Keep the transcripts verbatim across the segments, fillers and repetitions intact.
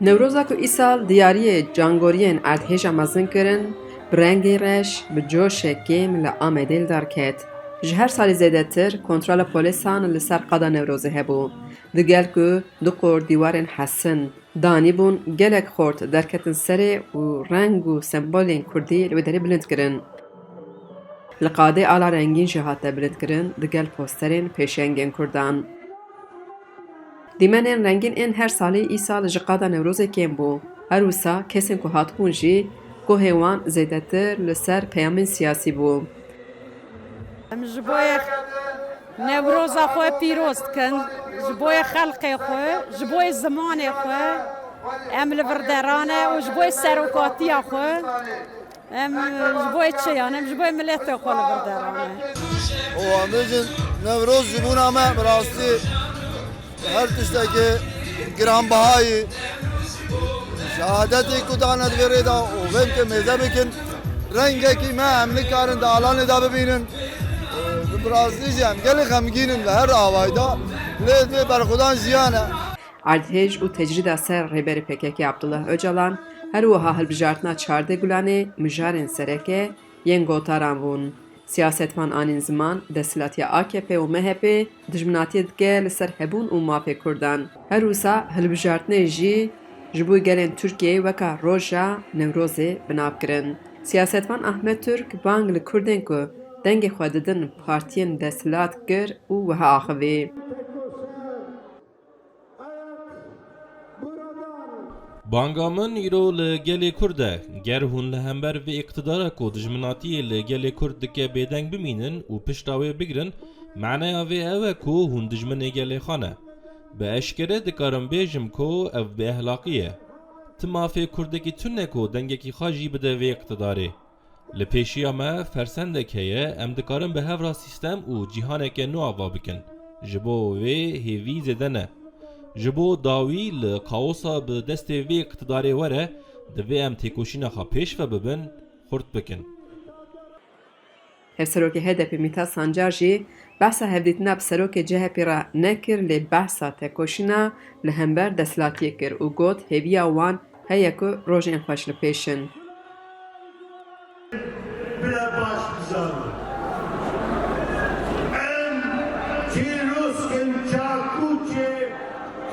Newroza ku îsal diyariyê cangoriyên erdhêja mezin kirin, bi rengê reş, bi coşê kêm li Amedê li dar ket. Ji her salî zêdetir kontrola polîsan li ser qada Newrozê hebû. Digel ku du qor dîwarên hesin danîbûn, gelek xort derketin serê û reng û sembolên kurdî li wê derê bilind kirin. Li qadê ala rengîn jî hate bilindkirin, digel posterên pêşengên kurdan. Dîmenên rengîn ên her salî îsal ji qada Newrozê kêm bû. Her wisa kesên ku hatibûn jî guhê wan zêdetir li ser peyamên siyasî bû. Em ji bo yê Newroza xwe pîroz dikin, ji bo yê xelqê xwe, ji bo yê zimanê xwe, em li vir derane û ji bo yê serokatiya xwe. Em ji bo yê çi yan? Em ji bo yê miletê xwe li vir derane. Û em bêjin, Newroz ji bona me bi rastî her tiştekî giranbihayî, şehadetê ku dane di vê rê de û vê ke mêze bikin, rengekî me em nikarin di alanê de bibînin. Bi rastî jî em gelê xemgîn in li her awayî de, lê divê berxwedan jiyan e. Erdhêj û tecrîda ser rêberê P K K Abdullah Ocalan, her wiha hilbijartina çardeh Gulanê mijarên sereke yên gotaran bûn. Siyasetvan anîn ziman, desthilatiya A K P û M H P dijminatiyê dike li ser hebûn û mafê Kurdan. Her wisa hilbijartinê jî ji bo gelên Tirkiyeyê weka roja Newrozê bi nav kirin. Siyasetvan Ahmet Türk bang li Kurdên ku dengê xwe didin partiyên desthilat kir û wiha axivî. Banga min îro li gelê Kurd e. Ger hûn li hember vê îqtidara ku dijminatiyê li gelê Kurd dike bêdeng bimînin û pişta wê bigrin, maneya vê ew e ku hûn dijminê gelê xwe ne. Bi eşkere dikarim bêjim ku ev bêehlaqî ye. Ti mafê Kurdekî tune ku dengekî xwe jî bide vê îqtidarê. Li pêşiya me fersendek heye, em dikarin bi hev re sîstem û cîhaneke nû ava bikin. Ji bo wê hêvî zêde ne. Ji bo dawî li kaosa bi destê vê îqtidarê were, divê em têkoşîna xwe pêş ve bibin, xurt bikin. Hevserokê H D P Mîtat Sancar jî behsa hevdîtina bi serokê C H P re nekir, lê behsa tekoşîna li hember desthilatiyê kir û got, hêviya wan heye ku rojên xweş li pêş in. Bile baş bizanin. Em çîroskên çakûçê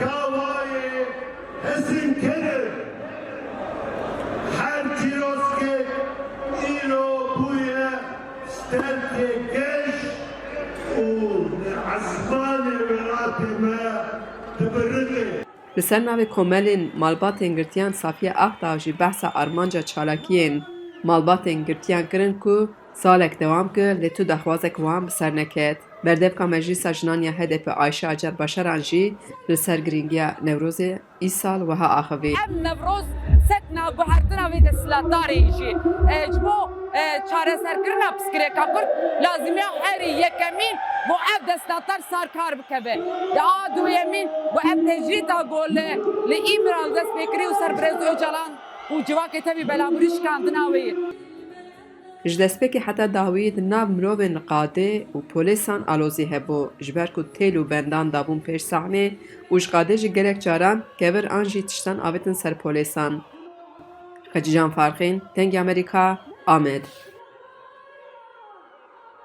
kawayê Hesinker in. Her çîroskek îro bûye sterkê geş û li esmanê welatê me dibiriqe. Li ser navê komelên malbatên girtiyan Safiye Akdağ jî behsa armanca çalakiyên malbatên girtiyan kirin ku salek dewam kir, lê tu daxwazek wan bi ser neket. Berdevka Meclîsa Jinan ya H D P Ayşe Acar Başaran jî li ser girîngiya Newrozê îsal wiha axivî. Ev Newroz sekna guhertina vê desthilatdarê jî, e, ji bo, e, çareserkirina pirsgirêka Kurd lazimiya herî yekemîn bo ev desthilatdar sar kar bikeve. Ya duyemîn bo ev tecrîda ku li, li Îmral dest pê kirî û ser Birêz Ocalan û civakê tevî belavûrî şikandina wê ye. Ji destpêkê heta dawî di nav mirovên li qadê û polêsan alozî hebû, ji ber ku têl û bendan dabûn pêş sahnê û ji qadê jî gelek caran kevir an jî tiştan avêtin ser polêsan. Xecîcan Farqîn, Dengê Amerîka, Amed.